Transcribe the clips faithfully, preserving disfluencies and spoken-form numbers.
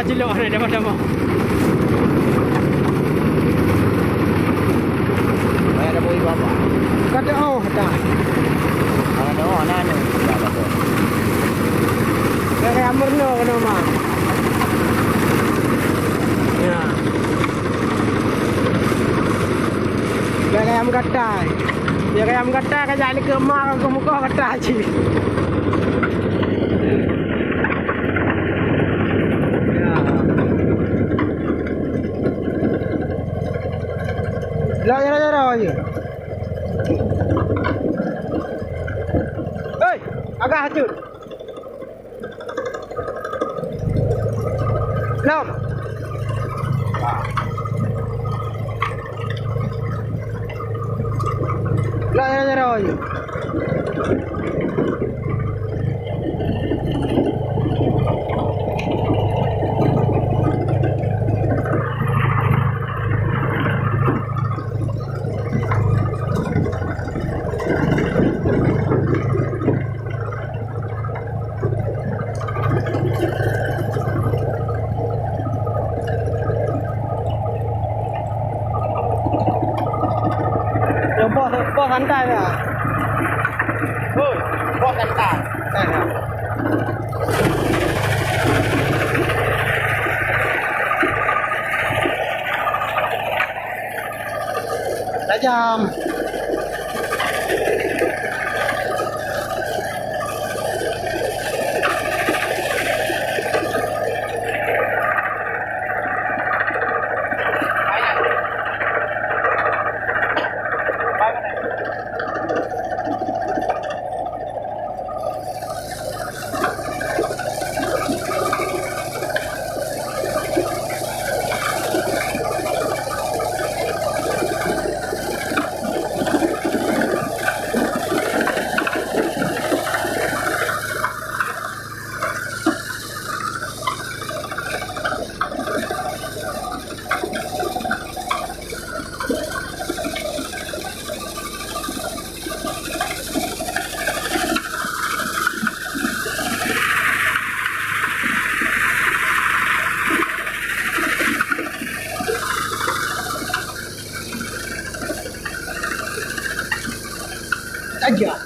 Cilok na dapat nama. Banyak ada bui apa? Kata oh, kata. Kalau ada oh, nah, nah. Kata yang murno kena mah. Ya. Kata yang gatai. Ya, kata yang gatai, kata ni ke mah, ke muka gatai cik. Ya. Lah, ya, ya, ya, ya. Hei, agak hancur. Lom. Lah, ya, ya, ya. Boh, boh santai ya. Hoi, boh santai. Tajam. Aja.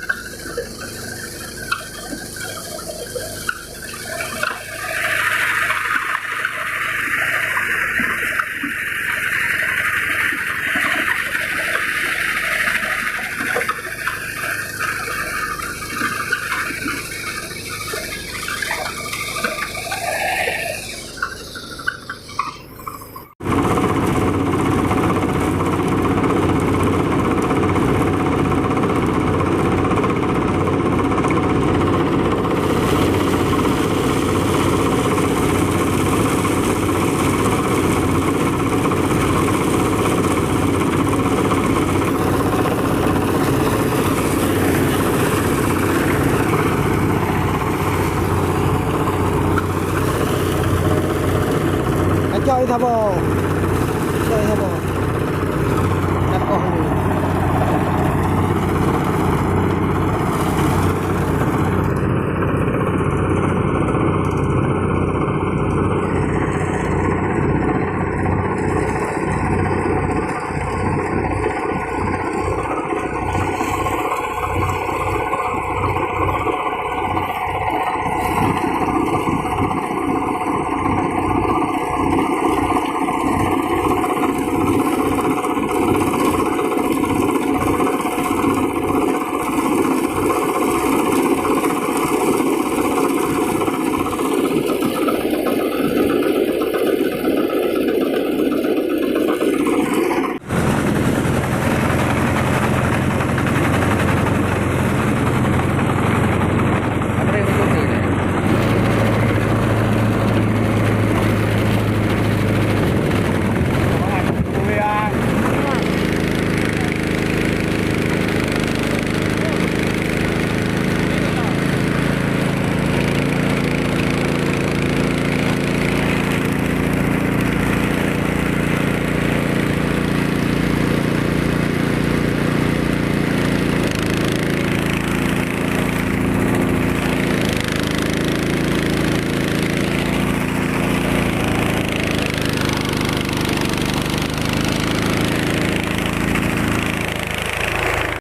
Kacau, sabar.